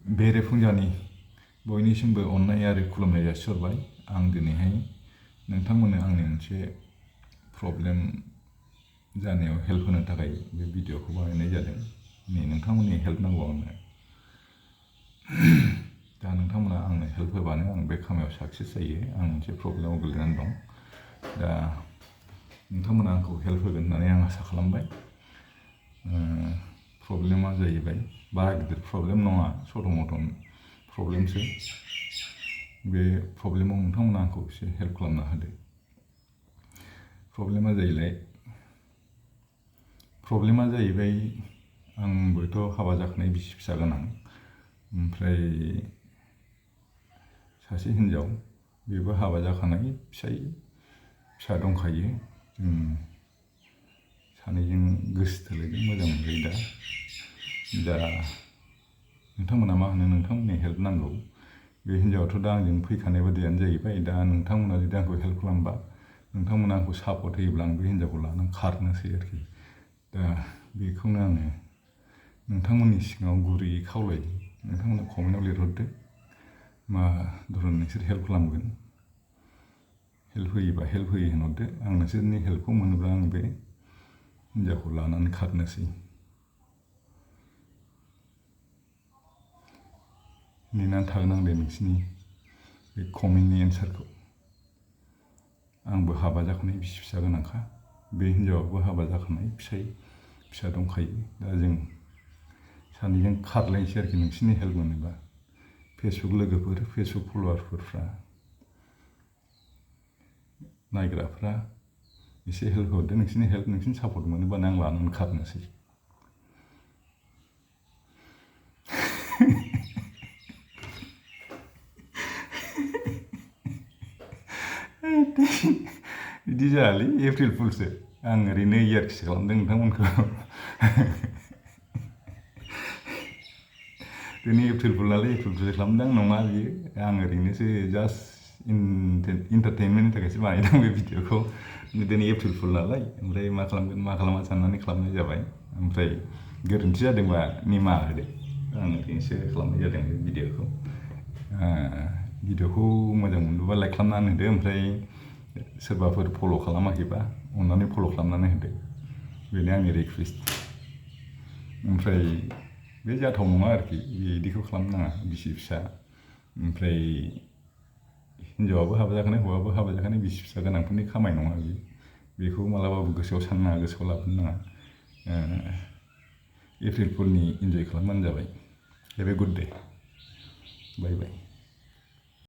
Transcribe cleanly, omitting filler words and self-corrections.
बेरेफुंजानि बयनिसिमबो अननाय आरो खुलुमनाय जासिहरबाय। आं दिनैहाय नोंथांमोननो आंनि मोनसे प्रब्लेम जानायाव हेल्प होनो थाखाय बे भिडिअखौ बानायनाय जादों। नोंथांमोननि हेल्प नांगौ आंनो। दा नोंथांमोना आंनो हेल्प होबानो आं बे खामानियाव साक्सेस जायो। आं मोनसे प्रब्लेमाव गोलैनानै दं। दा नोंथांमोना आंखौ हेल्प होगोन होननानै आं आसा खालामबाय। प्रब्लेमा जाहैबाय बारा गिदिर प्रब्लेम नङा, सथ' मथन प्रब्लेमसो। बे प्रब्लेमाव नोंथांमोना आंखौ एसे हेल्प खालामना होदो। प्रब्लेमा जाहैबाय आंबोथ' हाबा जाखानाय बिसि फिसा गोनां। ओमफ्राय सासे हिन्जाव, बेबो हाबा जाखानाय फिसा दंखायो। सानैजों गोसो थोलायदों, मोजां मोनलायो दा नोंथांमोना मा होनो? नोंथांमोननि हेल्प नांगौ। बे हिन्जावाथ' दा आंजों फैखानाय बादियानो जाहैबाय। दा नोंथांमोना जुदि आंखौ हेल्प खालामबा, नोंथांमोना आंखौ सापर्ट होयोब्ला आं बे हिन्जावखौ लानानै खारनोसै आरोखि। दा बेखौनो आङो नोंथांमोननि सिगाङाव गुरैयै खावलायो। नोंथांमोना कमेन्टआव लिरहरदो मा धरन नोंसोर हेल्प खालामगोन। हेल्प होयोबा हेल्प होयो होनहरदो। आं नोंसोरनि हेल्पखौ मोनोब्ला आं बे हिन्जावखौ लानानै खारनोसै। नेनानै थागोन आं दे नोंसिनि बे कमेन्टनि एन्सारखौ। आंबो हाबा जाखानाय बिसि फिसा गोनांखा। बे हिन्जावाबो हाबा जाखानाय फिसा दंखायो। दा जों सानैजों खारलायनोसै आरोखि नोंसिनि हेल्प मोनोबा। फेसबुक लोगोफोर, फेसबुक फल'वारफोरा, नायग्राफ्रा एसे हेल्प हरदो। नोंसिनि सापर्ट मोनोबानो आं लानानै खारनोसै। बिदि जायालै, एप्रिल फुलसो। आं ओरैनो इयारखिसो खालामदों नोंथांमोनखौ। दिनै एप्रिल फुल नालाय एप्रिल फुलसो खालामदों। नङा बियो, आं ओरैनोसो जास्ट इन्टारटेनमेन्टनि थाखायसो बानायदों बे भिडिअखौ। दिनै एप्रिल फुल नालाय, ओमफ्राय मा खालामगोन मा खालामा साननानै खालामनाय जाबाय। ओमफ्राय गोरोन्थि जादोंबा निमाहा होदो। आं ओरैनोसो खालामनाय जादों बे भिडिअखौ। भिडिअखौ मोजां मोनदोंबा लाइक खालामनानै होदो। ओमफ्राय सोरबाफोर फल' खालामाखैबा अननानै फल' खालामनानै होदो। बेनो आंनि रिकुवेस्ट। ओमफ्राय बे जाथाव नङा आरोखि, बिदिखौ खालामनो नाङा। बिसि फिसा, ओमफ्राय हिन्जावाबो हाबा जाखानाय, हौवाबो हाबा जाखानाय, बिसि फिसा गोनांफोरनि खामानि नङा बियो। बेखौ मालाबाबो गोसोआव साननो नाङा, गोसोआव लाबोनो नाङा। एप्रिल फुलनि इन्जय खालामबानो जाबाय। Have a good day. Bye bye.